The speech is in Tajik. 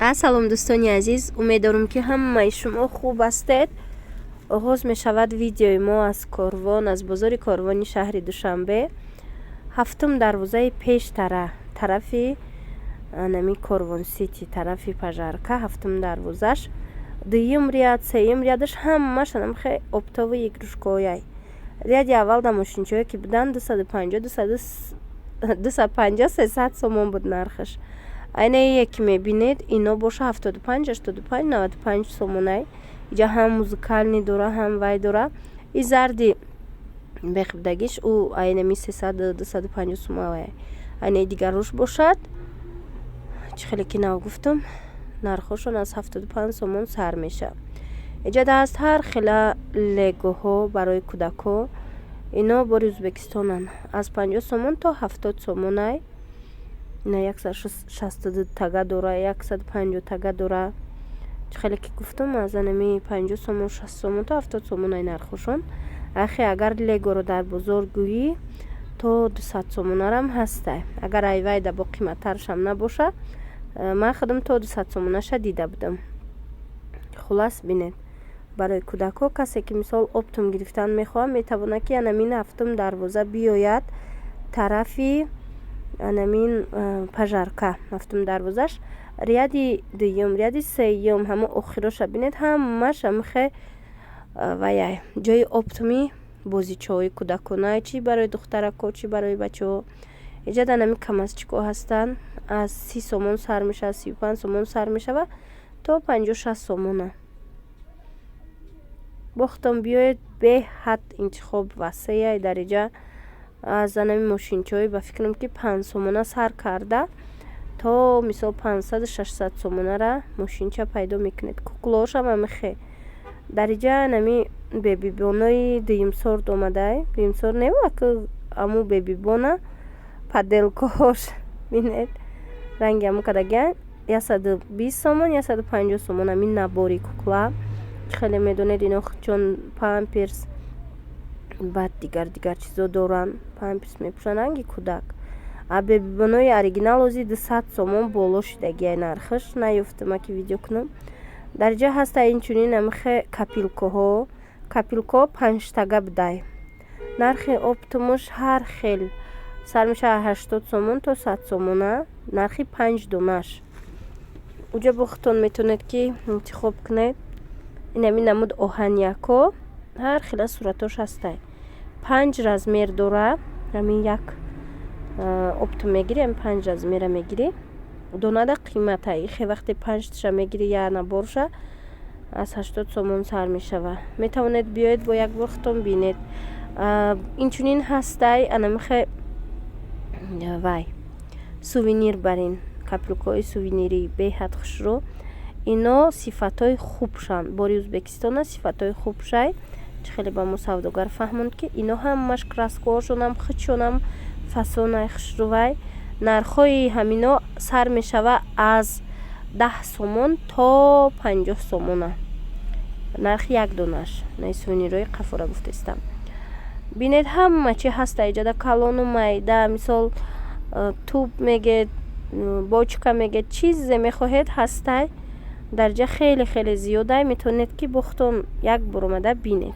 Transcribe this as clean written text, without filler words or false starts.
Ассалом, дӯстони азиз, умеддорум, ки ҳамаи шумо хуб ҳастед. Оғоз мешавад видеои мо аз Корвон, аз бозори Корвони шаҳри Душанбе, ҳафтум дарвозаи пештара, тарафи нами Корвон Сити, тарафи Пожарка, ҳафтум дарвозаш, дуюм ряд, сеюм рядаш ҳамааш анамхе оптовый игрушкаҳояй. Ряди аввал да мошинчаҳое, ки буданд, 250, 250, 300 сомон буд нархаш. Айнае ки мебинед, ино боша 75, 85, 95 сомонай. Иҷа ҳам музыкальный дора, ҳам вай дора. И зарди бехбудагиш ӯ айнами 300, 250 сомон вай. Айнаи дигарош бошад, чӣ хеле ки нав гуфтам, нархҳошон аз 75 сомон сар мешавад. Иҷа даст ҳар хела легоҳо барои кӯдакҳо. Ино бори Ӯзбекистонанд, аз 50 сомон то 70 сомонай. Ина 162 тага дора, 150 тага дора. Чӣ хеле ки гуфтам, аз анами 50 сомон, 60 сомон то 70 сомонай нархҳошон. Ахи, агар легоро дар бозор гӯӣ, то 200 сомонарам ҳастай. Агар айвайда бо қиматтарашам набоша, ман худам то 200 сомонаша дида будам. Хулас, бинед, барои кӯдакҳо, касе ки мисол оптом гирифтан мехоҳад, метавонад, ки анамин ҳафтум дарвоза биёяд, тарафи анамин Пожарка, ҳафтум дарвозаш, ряди дуюм, ряди сеюм, ҳама охироша бинед, ҳамааш ҳамихе ваяй, ҷои оптоми бозичаҳои кӯдакона, чӣ барои духтаракҳо, чӣ барои бачаҳо. Иҷа дар нами камазчикҳо ҳастанд, аз 30 сомон сар мешавад, 35 сомон сар мешавад то 50-60 сомона. Бохтон биёед, беҳад интихоб васеяй дар иҷа. Аз анами мошинчаҳое, ба фикрам, ки 5 сомона сар карда то мисол 500, 600 сомонара мошинча пайдо мекунед. Куклаҳошам ҳамихе. Дар иҷа нами бебибонои дуюмсорт омадай, дуюмсорт не, аку аму бебибона поделкаҳош, бинед, ранги ҳамун кадагиан, 120 сомон, 150 сомон ҳамин набори кукла. Чӣ хеле медонед, ино чун памперс, баъд дигар дигар чизо доранд, памперс мепӯшанд ранги кӯдак. А бебибонои оригинал ози 200 сомон боло шидагиай нархаш, наёфтама ки видео кунам. Дар иҷа ҳаста инчунин амихе копилкаҳо. Копилкаҳо панҷтага будай. Нархи оптомуш ҳар хел сар мешавад, 80 сомон то 100 сомона нархи панҷ донаш. Уҷа бо худтон метавонед, ки интихоб кунед. Инами намуд оҳанякҳо, ҳар хела суратош ҳастай, панҷ размер дора. Ҳамин як оптом мегирӣ, ҳамин панҷ размера мегирӣ, донада қиматай. Ихе вақте панҷташа мегирӣ, як наборша аз 80 сомон сар мешавад. Метавонед биёед, бо як бор худтон бинед. Инчунин ҳастай анамихе вай, сувенир барин, копилкаҳои сувенирӣ беҳад хушрӯ. Ино сифатҳои хубшанд, бори Ӯзбекистона, сифатҳои хубшай. Чӣ хеле ба мо савдогар фаҳмонд, ки ино ҳамаш краскаҳошонам, худшонам фасонай, хушрӯвай. Нархҳои ҳамино сар мешава аз 10 сомон то 50 сомона нархи як донаш. Наи сувенирҳои қафора гуфтаистам. Бинед, ҳама чи ҳаста иҷода, калону майда, мисол туп мегед, бочка мегед, чизе мехоҳед, ҳастай. Дар ҷа хеле хеле зиёдай, метавонед, ки бо худтон як бор омада бинед.